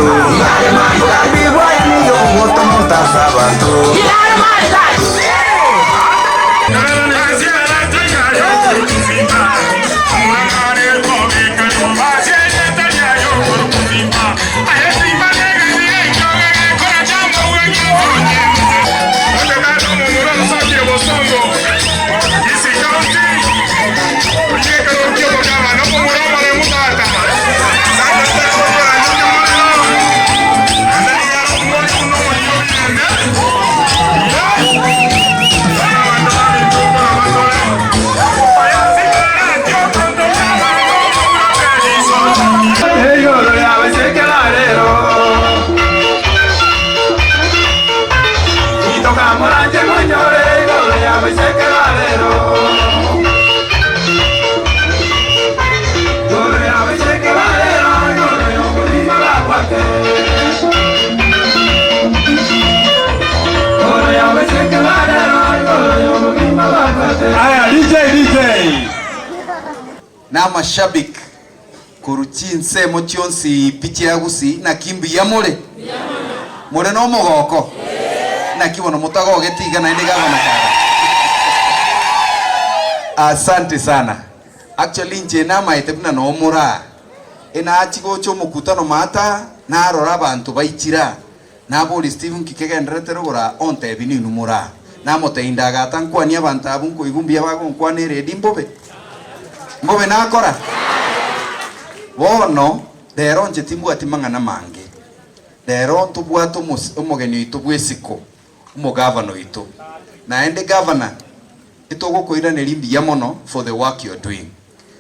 abanto. Obogambi bwaye nigo bogotomonta ase abanto. Igoro y'abaiseke ba rero, Itoka moranche monyore igoro y'abaiseke ba rero. Igoro y'abaiseke ba rero, igoro y'obogima babwate. Igoro y'abaiseke ba rero, igoro y'obogima babwate. Aya DJ DJ. Na amashabik korwa chinsemo chionsi pi chia Gusii, naki mbuya more? More nomogoko? Naki bono motagogeti iga naende gavana kare? Asante sana. Actually inche namaete buna noo more aa. Enachi gocha omokutano maata narora abanto baichire aa. Naboria Steve nki kegendererete rogoro aa ontebi ninwe more aa. Namotebia indagata nkwanie abanto abwo nkoigwa mbuya bagonkwana eredi mbobe. Mbobe nakora? Bono rero inche timbwati mang'ana mange. Rero ntobwate omos omogeni oito bw'esiko, omogavana oito. Naende gavana, etogokoiraneria mbuya mono for the work you are doing.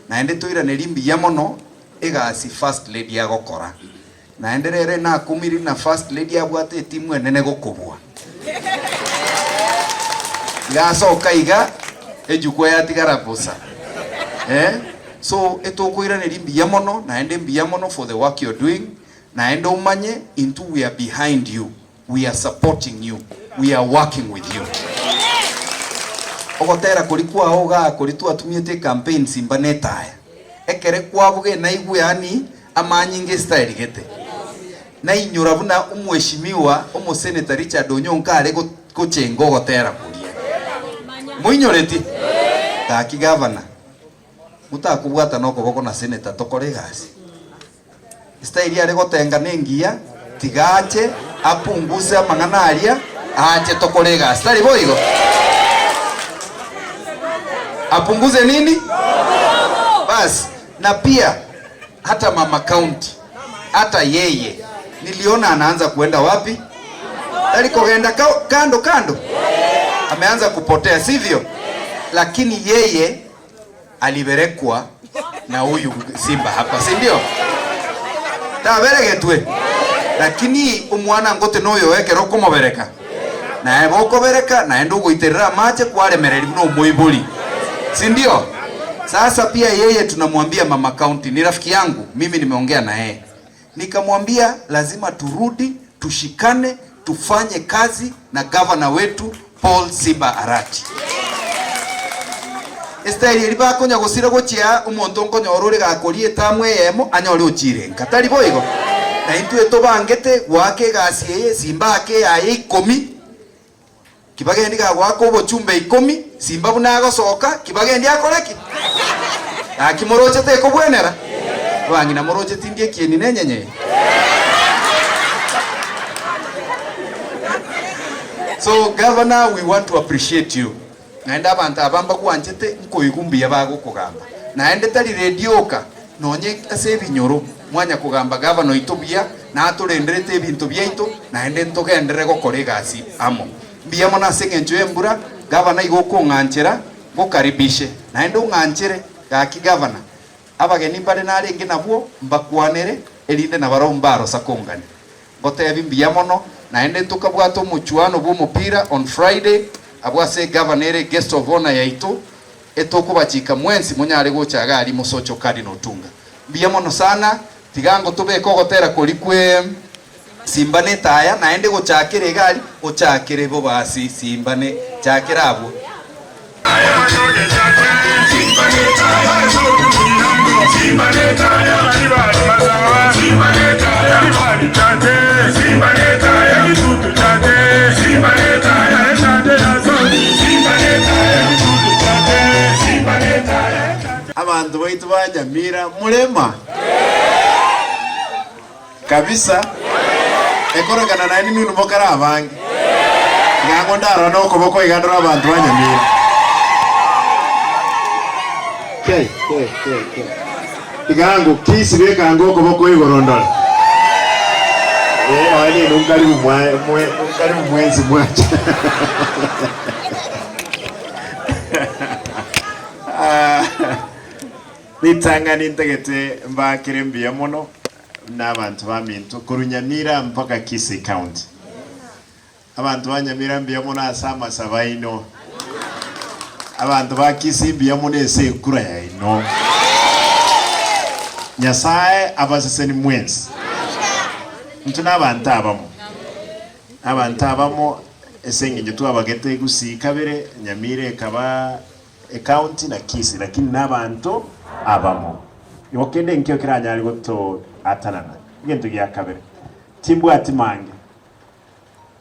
Naende toiranerie mbuya mono egasi first lady agokora. Naende rero enakumiri na first lady abwate etimu enene gokobua. Iga asoka iga ejukwa yatigara bosa eh so etokoiraneria mbuya mono naende mbuya mono for the work you're doing naende omanye intwe we are behind you we are supporting you we are working with you. Ogotera koria kwao igaa koria twatumiete ecampaign simba netaya ekere kwabuga enaigwe yaani Amanyinga estyle gete. Nainyora buna omweshimiwa omoseneta Richard Onyonka are gochenga ogotera koria. Moinyoreti? Gaki gavana, motakobwatana okoboko na senator tokore egasi. Estyle are gotenga nengiya, tiga ache apunguse amang'ana aria, ache tokore egasi. Tari boigo? Apunguze nini? Bas, na pia Hata mama county hata yeye niliona anaanza kuenda wapi? Tari kogenda kando kando, ameanza kupotea sivyo? Lakini yeye aliberekwa na huyu simba hapa, si ndio? Taberegetwe lakini omwana ngote noyo ekero okomobereka naye bokobereka naende ogoiterera amache kwaremereri buna omoibori, si ndio? Sasa pia yeye tunamwambia mama county ni rafiki yangu, mimi nimeongea na yeye nikamwambia lazima turudi tushikane tufanye kazi na gavana wetu Paul Simba Arati. Estyle eria bakonya gosira gochia omonto nkonyora ore gakoria etamu eyemo anyore ochire nka tari boigo? Na intwe tobangete goaka egasi eye Simba ake eyaye ikomi Kibagendi gagoaka obochumbe ikomi, simba buna agosoka, kibagendi akore ki? Gaki moroche tekobwenera? Abang'ina moroche tindi ekieni nenyenye eye? So governor we want to appreciate you. Naende abanto aba mbagwanchete nkoigwa mbuya bagokogamba. Naende tari radio oka, nonye ase ebinyoro mwanya kogamba gavana oito buya, natorenderete ebinto biaito, naende ntogenderere gokora egasi amo. Mbuya mono ase eng'encho y'embura, gavana igo okong'anchera, ngokaribishe, naende ong'anchere, gaki gavana, abageni mbare narenge nabwo mbakwanere, erinde nabarabwo mbarosa kongania. Ngotebi mbuya mono, naende ntokabwate omochuano bw'omopira on Friday, abwo ase egavana ere guest of honour yaito, etokobachika mwensi monyare gocha iga aria Mosocho Cardinal Otunga. Mbuya mono sana, tiga ango tobeke ogotera koria kwe Simba netaya, naende gochakera iga aria, ochakere bobasi Simba ne chakera abwo. Abanto baito ba Nyamira murema kabisa, ekorekana naende ninwe mokare abange. Ng'ang'o ndarora nokoboko iga ndore abanto ba Nyamira. Ke, ke, ke, ke. Iga ngokisi beka okoboko igoro ndore. Eh, nonya ninwe nkaribu mwa, mwe, nkaribu mwensi mwacha. Ritang'ani ntagete mbakere mbuya mono buna abanto baminto korwa Nyamira mpaka Kisii County. Abanto ba Nyamira mbuya mono ase amasabo aino. Abanto ba Kisii mbuya mono ase ekura yaino. Nyasae abaseseni mwensi. Intwe nabanto abamo. Abanto abamo ase engencho twabagete Gusii kabere, Nyamira ekaba Ecounty na Kisii, lakini nabanto abamo. Igo kende nkio keranyare gotoatanana. Egento gia kabere, timbwati mange,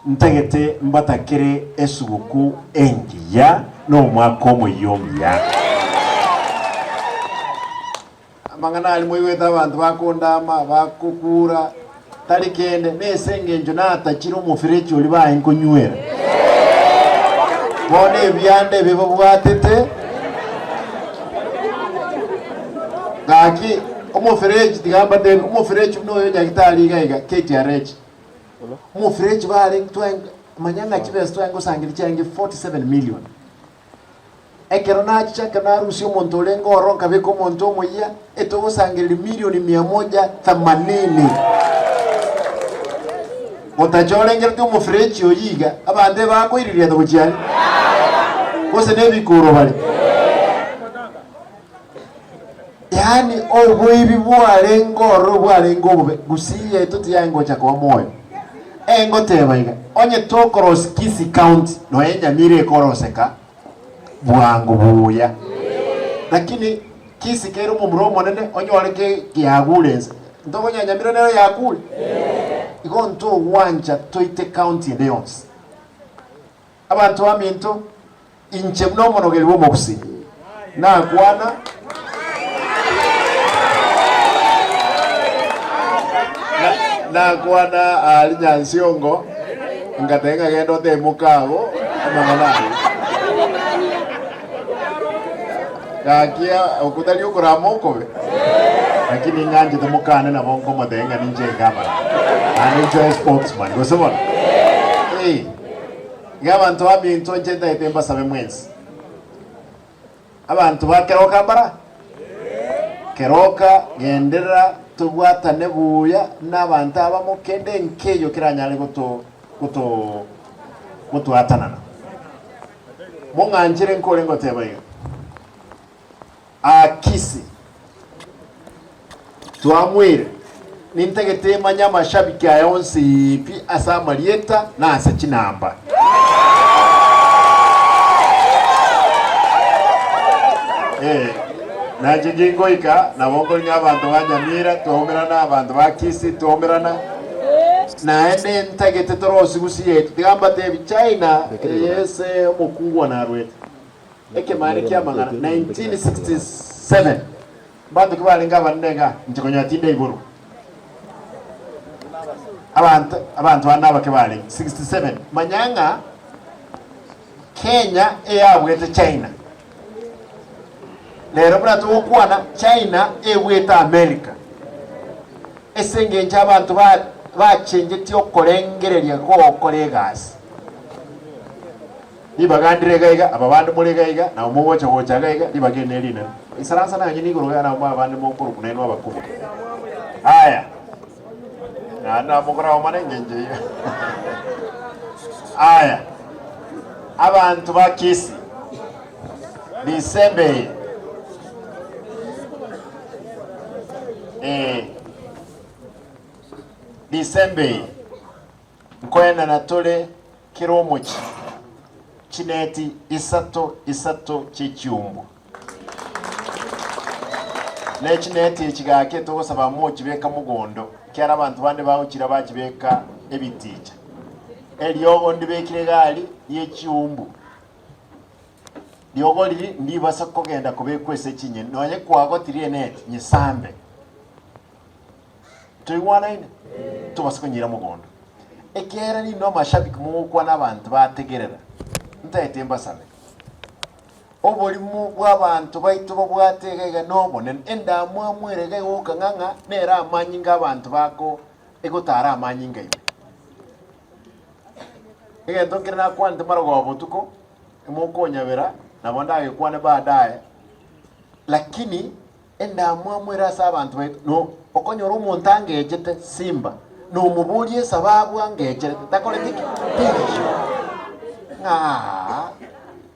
ntagete mbatakere esuguku engiya na omwaka omoyia omuya. Amang'ana aria moigwete abanto bakondama, bagokura, tari kende, nese engencho natachire omoferechi oria baye nkonywera. Bono ebianda ebi babwatete, gaki omoferechi tiga mbatebi, omoferechi buna oyo nyagetari iga iga, KTRH, omoferechi bare twae manya ng'a chibesa twaye ngosangereria chiarenge 47 million. Ekero nachicha, ekero narusia omonto orenge ororo nkabeka omonto omoyia, etogosangereria milioni mia moja themanini. Otachorengeretie omoferechi oyio iga, abanto ebakoiririata gochia are, gose nebikuro bare. Yaani oboibi bwarenge ororo bwarenge obobe, gusii yaito tiyarenge gocha koba moyo. Engoteba iga, onye tokorosia Kisii County, nonya Nyamira ekoroseka bwango buya. Lakini Kisii kere omomura omonene onyore ke kiagure ense. Ntokonya Nyamira nero yakure? Igo ntogwancha toite county ende yonsi. Abanto baminto, inche buna omonogeri bw'omogusii, nakwana. Nakwana aria Nyansiongo, ngateba ng'a genda otebe mokago amang'ana ayio. Gaki okwo tari okorama okobe, lakini ng'anchete mokane nabo nkomotebia ng'a ninche egavana, naende inche spokesman, gose bono? Eh. Iga abanto baminto inche ntagete mbasabe mwensi. Abanto ba keroka mbara? Keroka genderera tobwatane buya nabanto abamo kende nkeiyo keranyare goto goto gotoatanana. Mong'anchere nkore ngoteba iga. Akisi, Twamwire, nintagete manye amashabiki aya onsi pi ase amarieta na ase chinamba. Eh, nainche gingoika nabo nkoringa abanto ba Nyamira twaumerana, abanto ba Kisii twaumerana, naende ntagete torosie gusii yaito. Tiga mbatebi China eye ase omokungu one arwete. Ekemani ki'amang'ana 1967 Mbanto ki barenge abanene iga? Inche konya tinde igoro. Abanto abanto bande abake barenge 67 Manya ng'a Kenya eyabwete China. Rero buna togokwana China ebwete America. Ase engencho abanto ba bachengetie okorengereria gokora egasi. Ribaga ndire iga iga, aba bande more iga iga, nabo mogocha gocha iga iga, ribaga eri nerinene. Isaransa naye nigoro iga nabo abande mokorokwa nainwe abakubwa. Aya, naende nabo mokoraomana engencho eyio. Aya, abanto ba Kisii, December eye, eh, December eye, Nkoenana tore kera omochie chineti isato isato chi'echiumbu. Ne chineti echi gaki togosaba mochibeka mogondo, ekiagera abanto bande bagochira bachibeka ebiticha. Eriogo ndibekire egari ye chiumbu. Riogo riria ndibasa kogenda kobekwa ase chinyeni, nonye kwagotirie eneti, nyesambe. Toigwanaine? Tobasa konyira mogondo. Ekiagera ninde omashabiki mogokwana abanto bategerera, ntaete mbasabe. Oborimo bw'abanto baito babwate iga iga nobonene, endamwamu ere iga egoka ng'a ng'a nere amanyinga abanto bako egotara amanyinga ime. Egento nkere nakwanete marogoba botuko, mokonyabera, nabo ndagekwane baadaye, lakini endamwamu ere ase abanto baito, no okonyora omonto angechete simba, nomoborie esababu angecherete, takoreti ki? Teiyo. Ng'a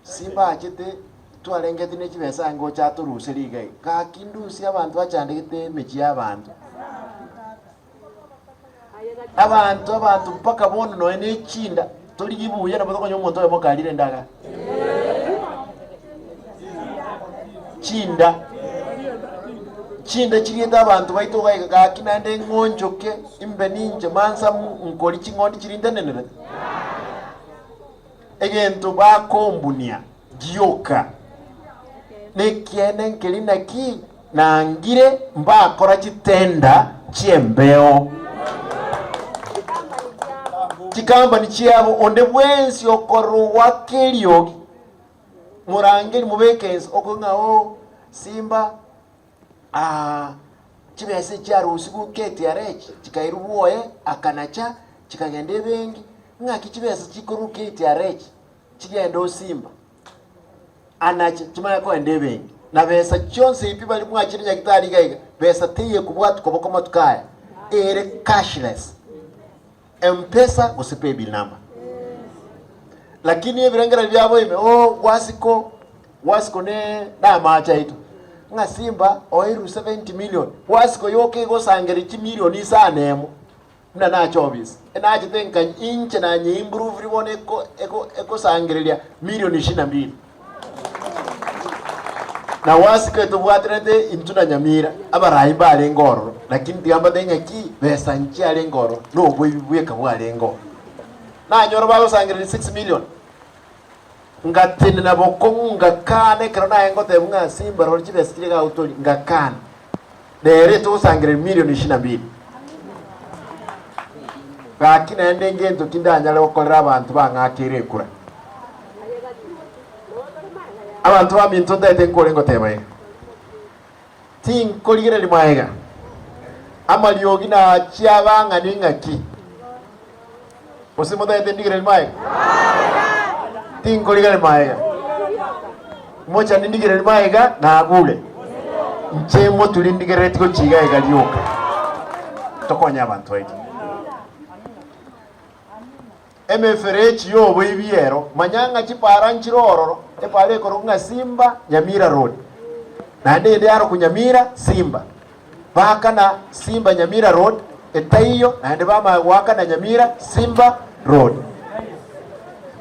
simba achete twarengeti ne chibesa ange gocha atoruserie iga iga, gaki ndusie abanto bachandegete emechie y'abanto. Abanto abanto mpaka bono nonya ne chinda, torigie buya nabo tokonya omonto oyomo karire endaga. Chinda, chinda chiriete abanto baito iga iga gaki naende ng'onchoke imbe ninche mansamu nkori ching'ondi chiria ntenenerete. Egento bakombunia gioka nekiene nkeri naki nangire mbakora chitenda chi'embeo. Chikambani chiabo onde bwensi okorwa keriogi morangeri mobeke inse okong'a ng'a oo simba aa chibesa echi chiarusigwe KTRH chikairwa bwoye akanacha chikagenda ebenki ng'aki chibesa chikorwa KTRH chigende osimba anache chimanye kogenda ebenki na besa chionsi pi baria mwachire nyagetari iga iga besa teiyo ekobwatwa koboko matuko aya ere cashless Mpesa gose paybill number lakini ebirengererio biabo ime oh gwasiko gwasiko ne namache aito ng'a simba oirwe 70 million gwasiko yoka egosangereria chimilion isano emo buna nache office enachete nka inche nanye improve bono eko eko ekosangereria milioni ishirini na mbili. Na gwasiko etobwaterete intwe na Nyamira, abarai mbarenge ororo, lakini tiga mbatebie ng'aki besa nchiarenge ororo, na oboibi bweka bwarenge ororo. Nanyora bagosangereria 6 million, ngatenena bokong'u ngakana ekero naye ngotebiwa ng'a Simba rora chibesa chiria iga agotoria, ngakana. Rero etogosangereria million ishirini na mbili. Gaki naende ngento ki ndanyare gokorera abanto bang'akeire ekura? Abanto baminto ntaete nkore ngoteba iga, tinkorigereria magega, amariogi nachie abang'ani ng'aki? Gose motaete ndigererie magega? Tinkorigereria magega. Mochani ndigererie magega nagure. Inche moturi ndigereretie gochia iga iga rioka. Tokonye abanto baito. Emeferechi y'oboibi ero, manya ng'a chipara nchire ororo, epara ekorokwa ng'a Simba Nyamira Road, naende eyende yarokwa Nyamira Simba. Baakana Simba Nyamira Road etaiyo, naende bamanya goakana Nyamira Simba Road,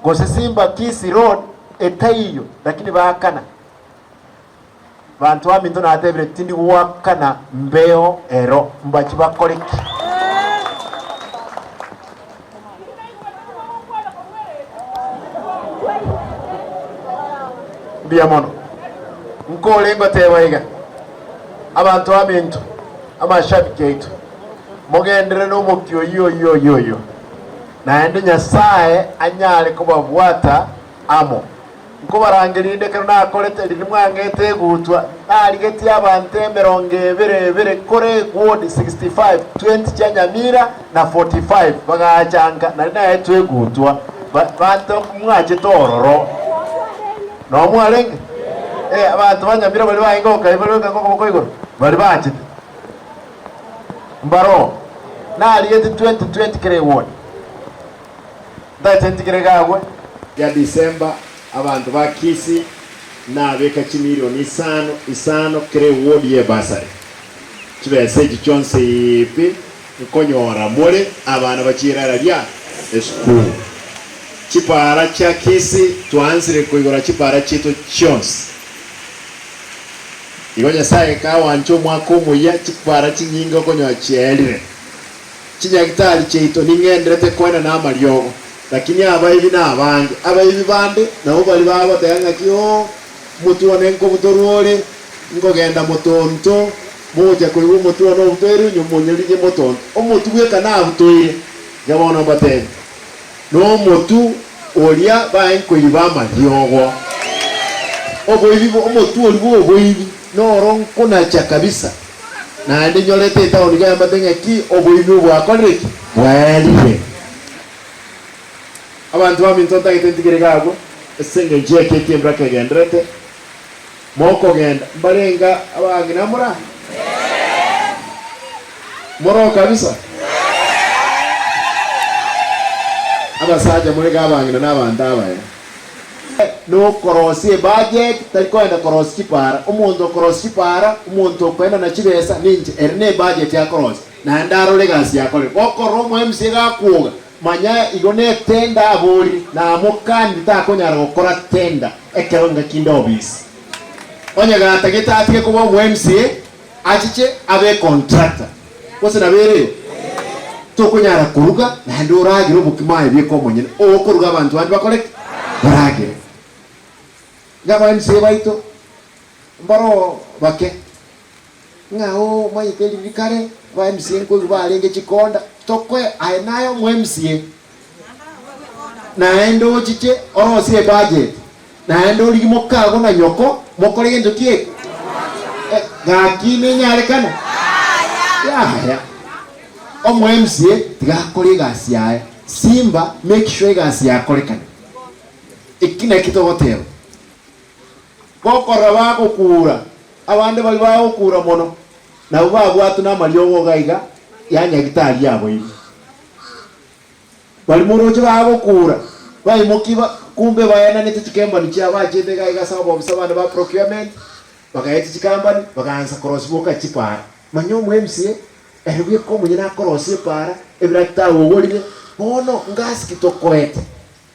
gose Simba Kisii Road etaiyo, lakini baakana. Banto baminto natebire tindi goakana mbeo ero, mbachi bakore ki? Mbuya mono. Nkore ngoteba iga, abanto baminto, amashabiki aito, mogenderere nomokia oyio oyio oyio oyio, naende Nyasae anyare kobabwata amo. Nkobarangeria rinde ekero nakorete riria mwang'ete egutwa, narigetie abanto emerongo ebere ebere kore egwodi 65, 20 chia Nyamira na 45 bagacha nka nari naetwe egutwa. Banto mwachete ororo. Noo mwarenge? Eh, abanto ba Nyamira baria barenge gokaria bare goika okoboko igoro, baria bachete. Mbaroo. Narigetie 20 20 kera eward. Ntaete ntigere iga agwo. Ya December abanto ba Kisii nabeka chimilioni isano isano kera eward ye bursary. Chibesa echi chionsi pi nkonyora more abana bachie irara ria esukuru. Chipara chia Kisii twaansire koigora chipara chiaito chionsi. Igo Nyasaye kawancha omwaka omoyia chipara chinyinge okonyora chiaerire. Chinyagitari chiaito ning'enderete koenana amariogo, lakini abaibi nabange. Abaibi bande nabo baria bagoteba ng'aki, Oo, Omotwe one nkobutorwa ore, nkogenda motonto, mogocha koigwa omotwe one obutoire onye monyorigie motonto. Omotwe bweka nabutoire, iga bono mbatebie, Nomotwe oria bae nkoiba amariogo. Oboibi omotwe oria bw'oboibi noro nkonacha kabisa, naende nyorete etaoni iga yambate ng'a ki oboibi obwakorire ki? Bwaerire. Abanto baminto ntagete ntigere iga agwo, ase engencho y'ekeki embura kegendererete, mokogenda, mbarenge abang'ina mora? Moroo kabisa? Abasacha more iga abang'ina na abanto abaya. Nokorosia ebudget, tari kogenda korosia chipara. Omonto okorosia chipara, omonto okoenana chibesa ninche, ere ne ebudget akorosia, naende arore egasi yakorire. Gokorora omo MCA gakwoga, Manya igo netenda abori namokani takonyara gokora tenda ekero ngaki inde obisi. Onye gatagete atige koba omo MCA achiche abe econtractor. Gose nabo ere igo? Tokonyara koruga naende oragere obokima aye bieka omonyene. Okoruga abanto bande bakore ki? Baragere. Iga aba MCA baito mbaro bake. Ng'a oo omanyete riria kare aba MCA nkoigwa barenge chikonda, tokoe aye naye omo MCA, naende ochiche orosie ebudget, naende origie mokago na nyoko mokore gento ki eke? Gaki nenyarekane? Yaya. Omo MCA tiga akore egasi yaye, simba make sure egasi yakorekana. Eki naki togoteba. Gokorora bagokura, abande baria bagokura mono, nabwo babwatwe namariogo iga iga ya nyagitari yabo ime. Baria moroche bagokura, baimokia ba kumbe baenanete chikembani chiabo bachete iga iga ase obofisa abande ba procurement, bagaetia chikambani, bagaansa korosia boka chipara. Manya omo MCA, ere bweka omonyene akorosia epara, ebirakita agogorire, bono ngasi ki tokoete?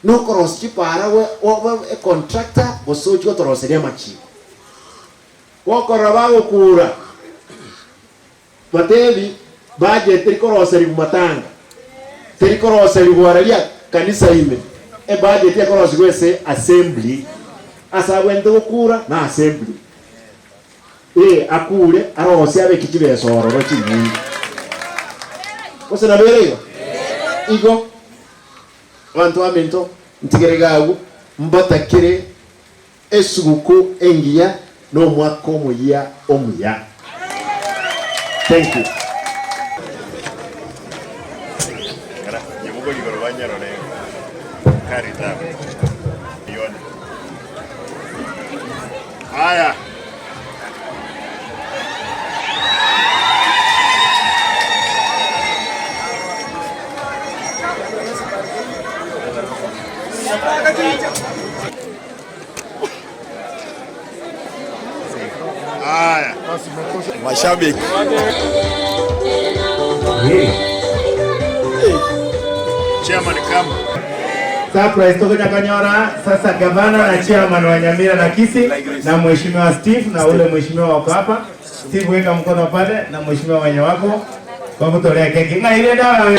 Nokorosia chipara obe econtractor gose ochie gotoroseria amachiko. Gokorora bagokura batebi budget teri koroserigwa matanga, teri koroserigwa raria kanisa ime, ebudget ekorosigwa ase assembly, ase abwenerete gokura na assembly. Ee akure arosie abeke chibesa ororo chinyinge. Gose nabo ere igo? Igo. Abanto baminto, ntigere iga agwo, mbatakere esuguku engiya na omwaka omoyia omuya. Thank you. Haya. Haya. Mashabiki. Chairman come. Surprise tokonya konyora sasa gavana na chairman wa Nyamira na Kisii na mheshimiwa Steve na ule mheshimiwa wako hapa. Steve weka mkono pale na mheshimiwa wenye wako bakutolea keki. Ng'a ile dawa.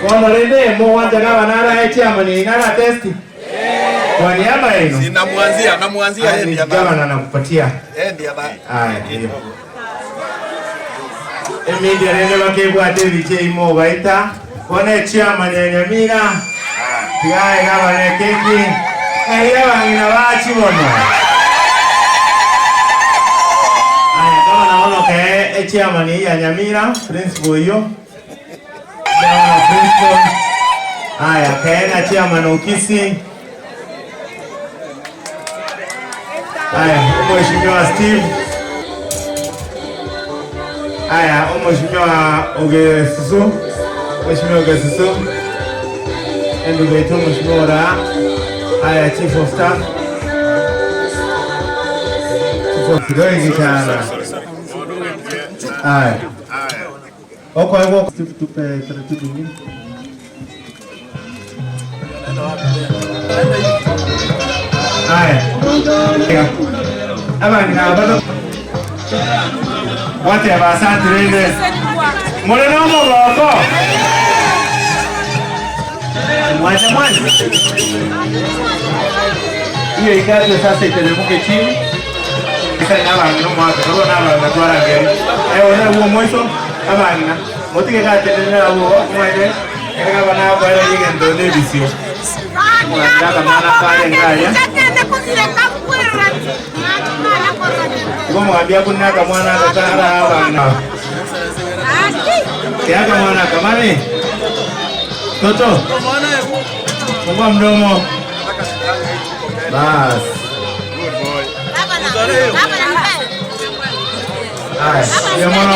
Bono rende mogwancha gavana arae chairman oino ara test kwa niaba yaino. Si namwanzia, namwanzia yeye ndiye ana. Gavana nakupatia. Yeye ndiye ana. Aya, ndiyo. Emedia rende bakebwate ebicha eyio mobaita. Bono echairman ya Nyamira tiga ae gavana ekeki. Ng'ai abang'ina bachi bono. Echairman ya Nyamira, principal oyio. Chairman principal. Aya, kaena chairman o Kisii. Aya, Mheshimiwa Steve. Aya, Mheshimiwa Ogesusu. Mheshimiwa Ogesusu. Endugu yetu Mheshimiwa Ora. Aya, Chief of Staff. Chief of Kidogo sana. Aya. Oko hivyo Steve, tupe taratibu nyingine. Aya. Abang'ina bato gwateba asante rende more na omogoko mwacha mwacha hiyo ikazi sasa iteremke chini isa abang'ina omwaka korwa na abang'ina twarangeri ewo na uo mwiso abang'ina motige gatenenera abo mwene ere gabana akwere yigento nebisio omwang'ina akamwana kare ngaya Igo mwambia kuna akamwana akakara abang'ina Kiaka mwana kamani Toto Fungua mdomo. Bas. Haya, ya mwana.